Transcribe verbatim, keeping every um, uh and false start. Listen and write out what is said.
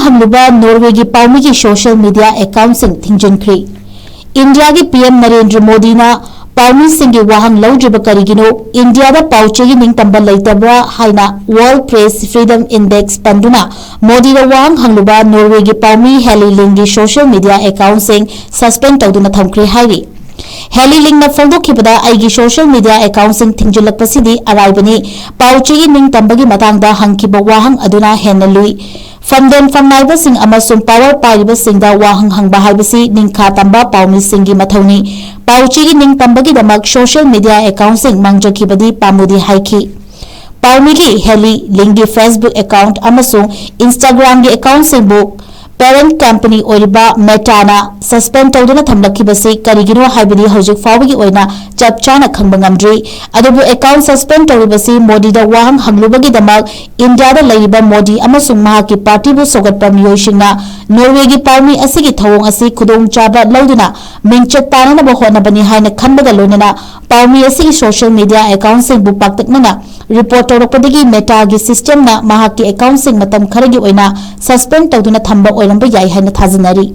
ꯍꯪꯂꯨꯕ ꯅꯣꯔꯋꯦꯒꯤ ꯄꯥꯎꯃꯤꯒꯤ social media accountꯁꯤꯡ ꯊꯤꯡꯖꯤꯟꯈ꯭ꯔꯤ꯫ ꯏꯟꯗꯤꯌꯥꯒꯤ P M Narendra ꯃꯣꯗꯤꯅ ꯄꯥꯎꯃꯤꯁꯤꯡꯒꯤ ꯋꯥꯍꯪ ꯂꯧꯗ꯭ꯔꯤꯕ ꯀꯔꯤꯒꯤꯅꯣ? ꯏꯟꯗꯤꯌꯥꯗ ꯄꯥꯎꯆꯦꯒꯤ ꯅꯤꯡꯇꯝꯕ ꯂꯩꯇꯕ꯭ꯔꯥ ꯍꯥꯏꯅ World Press Freedom Index ꯄꯟꯗꯨꯅ ꯃꯣꯗꯤꯗ ꯋꯥꯍꯪ ꯍꯪꯂꯨꯕ ꯅꯣꯔꯋꯦꯒꯤ ꯄꯥꯎꯃꯤ ꯍꯦꯂꯤ ꯂꯤꯡꯒꯤ social media accountꯁꯤꯡ suspend ꯇꯧꯗꯨꯅ ꯊꯝꯈ꯭ꯔꯦ ꯍꯥꯏꯔꯤ꯫ ꯍꯦꯂꯤ ꯂꯤꯡꯅ ꯐꯣꯡꯗꯣꯛꯈꯤꯕꯗ, "ꯑꯩꯒꯤ social media accountꯁꯤꯡ ꯊꯤꯡꯖꯤꯜꯂꯛꯄꯁꯤꯗꯤ ꯑꯔꯥꯏꯕꯅꯤ꯫ ꯄꯥꯎꯆꯦꯒꯤ ꯅꯤꯡꯇꯝꯕꯒꯤ ꯃꯇꯥꯡꯗ ꯍꯪꯈꯤꯕ ꯋꯥꯍꯪ ꯑꯗꯨꯅ ꯍꯦꯟꯅ ꯂꯨꯏ꯫ ꯐꯝꯗꯣꯟ ꯐꯝꯅꯥꯏꯕꯁꯤꯡ ꯑꯃꯁꯨꯡ power ꯄꯥꯏꯔꯤꯕꯁꯤꯡꯗ ꯋꯥꯍꯪ ꯍꯪꯕ ꯍꯥꯏꯕꯁꯤ ꯅꯤꯡꯈꯥ ꯇꯝꯕ ꯄꯥꯎꯃꯤꯁꯤꯡꯒꯤ ꯃꯊꯧꯅꯤ꯫ ꯄꯥꯎꯆꯦꯒꯤ ꯅꯤꯡꯇꯝꯕꯒꯤꯗꯃꯛ social media accountꯁꯤꯡ ꯃꯥꯡꯖꯈꯤꯕꯗꯤ ꯄꯥꯝꯃꯨꯗꯦ" ꯍꯥꯏꯈꯤ꯫ ꯄꯥꯎꯃꯤꯒꯤ ꯍꯦꯂꯤ ꯂꯤꯡꯒꯤ Facebook account ꯑꯃꯁꯨꯡ Instagramꯒꯤ accountꯁꯤꯡꯕꯨ parent company ꯑꯣꯏꯔꯤꯕ Metaꯅ suspend ꯇꯧꯗꯨꯅ ꯊꯝꯂꯛꯈꯤꯕꯁꯤ ꯀꯔꯤꯒꯤꯅꯣ ꯍꯥꯏꯕꯗꯤ ꯍꯧꯖꯤꯛ ꯐꯥꯎꯕꯒꯤ ꯑꯣꯏꯅ ꯆꯞ ꯆꯥꯅ ꯈꯪꯕ ꯉꯝꯗ꯭ꯔꯤ꯫ ꯑꯗꯨꯕꯨ account suspend ꯇꯧꯔꯤꯕꯁꯤ ꯃꯣꯗꯤꯗ ꯋꯥꯍꯪ ꯍꯪꯂꯨꯕꯒꯤꯗꯃꯛ ꯏꯟꯗꯤꯌꯥꯗ ꯂꯩꯔꯤꯕ ꯃꯣꯗꯤ ꯑꯃꯁꯨꯡ ꯃꯍꯥꯛꯀꯤ ꯄꯥꯔꯇꯤꯕꯨ ꯁꯧꯒꯠꯄ ꯃꯤꯑꯣꯏꯁꯤꯡꯅ ꯅꯣꯔꯋꯦꯒꯤ ꯄꯥꯎꯃꯤ ꯑꯁꯤꯒꯤ ꯊꯧꯑꯣꯡ ꯑꯁꯤ ꯈꯨꯗꯣꯡꯆꯥꯕ ꯂꯧꯗꯨꯅ ꯃꯤꯡꯆꯠ ꯇꯥꯅꯅꯕ ꯍꯣꯠꯅꯕꯅꯤ ꯍꯥꯏꯅ ꯈꯟꯕꯒ ꯂꯣꯏꯅꯅ ꯄꯥꯎꯃꯤ ꯑꯁꯤꯒꯤ social media accountꯁꯤꯡꯕꯨ ꯄꯥꯛꯇꯛꯅꯅ report ꯇꯧꯔꯛꯄꯗꯒꯤ Metaꯒꯤ systemꯅ ꯃꯍꯥꯛꯀꯤ accountꯁꯤꯡ ꯃꯇꯝ ꯈꯔꯒꯤ ꯑꯣꯏꯅ suspend ꯇꯧꯗꯨꯅ ꯊꯝꯕ ꯑꯣꯏꯔꯝꯕ ꯌꯥꯏ ꯍꯥꯏꯅ ꯊꯥꯖꯅꯔꯤ꯫